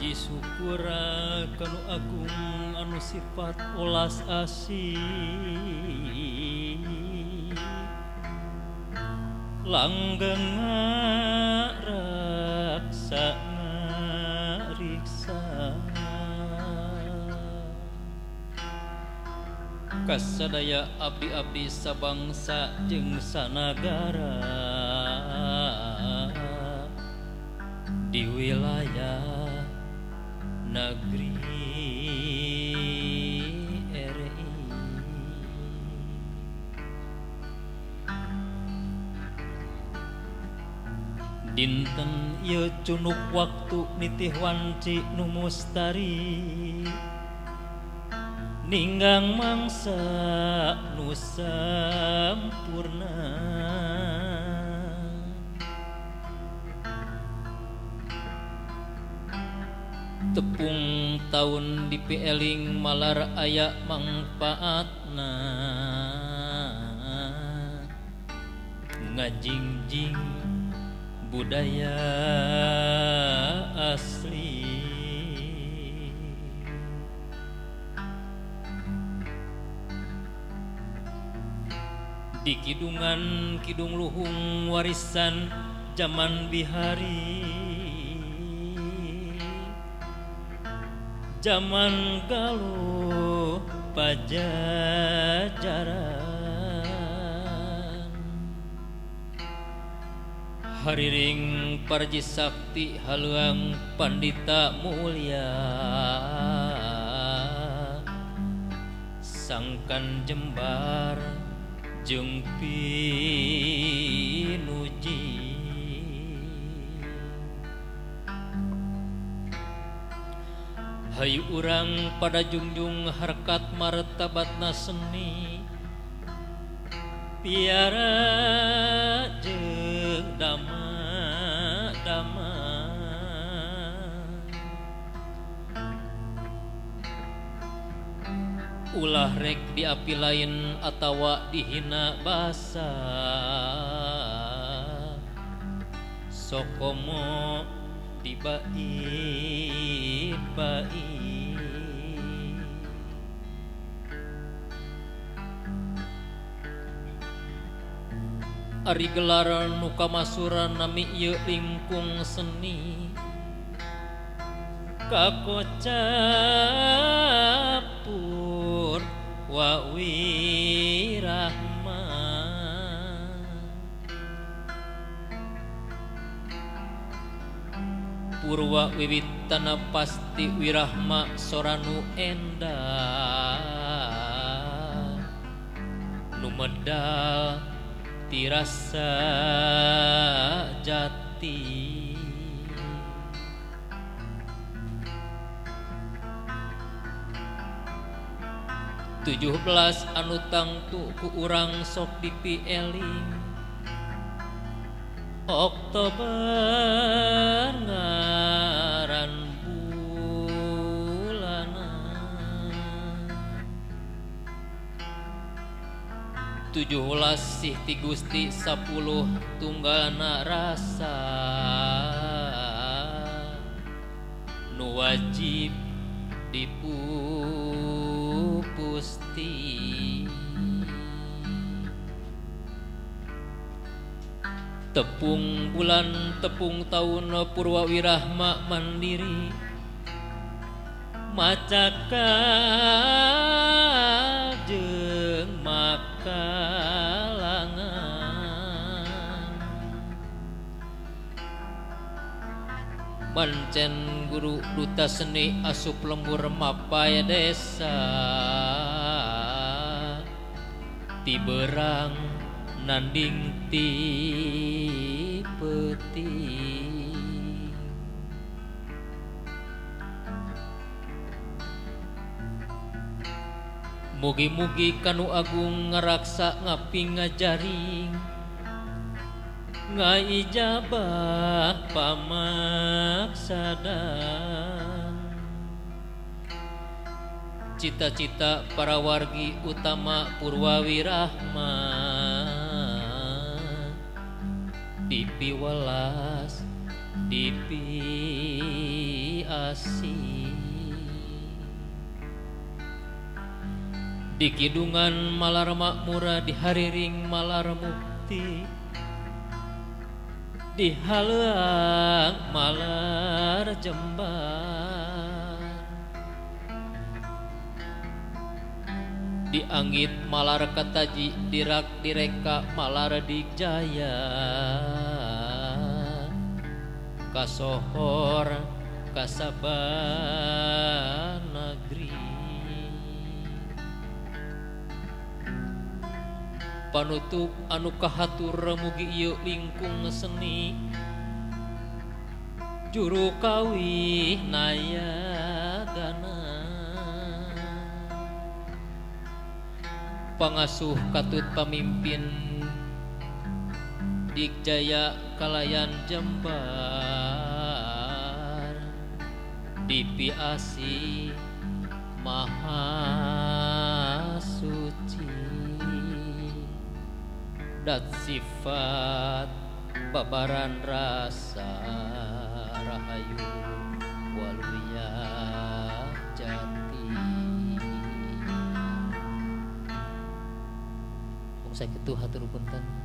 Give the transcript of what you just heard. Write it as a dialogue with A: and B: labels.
A: Puji syukur kanu agung anu sifat welas asih langgeng ngaraksa ngariksa kasadaya abdi-abdi sabangsa jeung sanagara di wilayah negeri RI. Dinten ieu cunuk waktu nitih wanci nu mustari ninggang mangsa nu sampurna tepung taun dipieling malar aya mangpaatna ngajingjing budaya asli di kidungan kidung luhung warisan jaman bihari jaman Galuh Pajajaran hariring parji sakti haluang pandita mulia sangkan jembar jeung pinuji hayu urang pada jungjung harkat martabatna seni piara jeung dama-dama ulah rek diapi lain atawa dihina basa sokomo dibait-bait ari gelar nu kamasuran nami ieu lingkung seni kakocapur wa wirahma purwa wiwitana pasti wirahma soranu endah nu medal tirasa jati 17 anu tangtu ku urang sok dipieling Oktober ngaran bulana 17 sih ti Gusti 10 tunggalna rasa nu wajib dipupusti tepung bulan tepung taun purwa wirahma mandiri macakal jeung makalangan mancen guru duta seni asup lembur mapay desa ti berang nanding ti peuting mugi-mugi kanu agung ngaraksa ngaping ngajaring ngaijabah pamaksadan cita-cita para wargi utama purwawirahma dipiwelas dipiasih. dipiasi di kidungan malar makmura di hariring malar mukti di haleuang malar jembar dianggit malar kataji dirak direka malar dijaya kasohor kasaban negeri panutup anu kahatur mugi ieu lingkung seni juru kawih nayagana pangasuh katut pamimpin Dikjaya kalayan Jembar dipiasi maha suci dat sifat babaran rasa rahayu waluya jati. Mung sakitu hatur punten.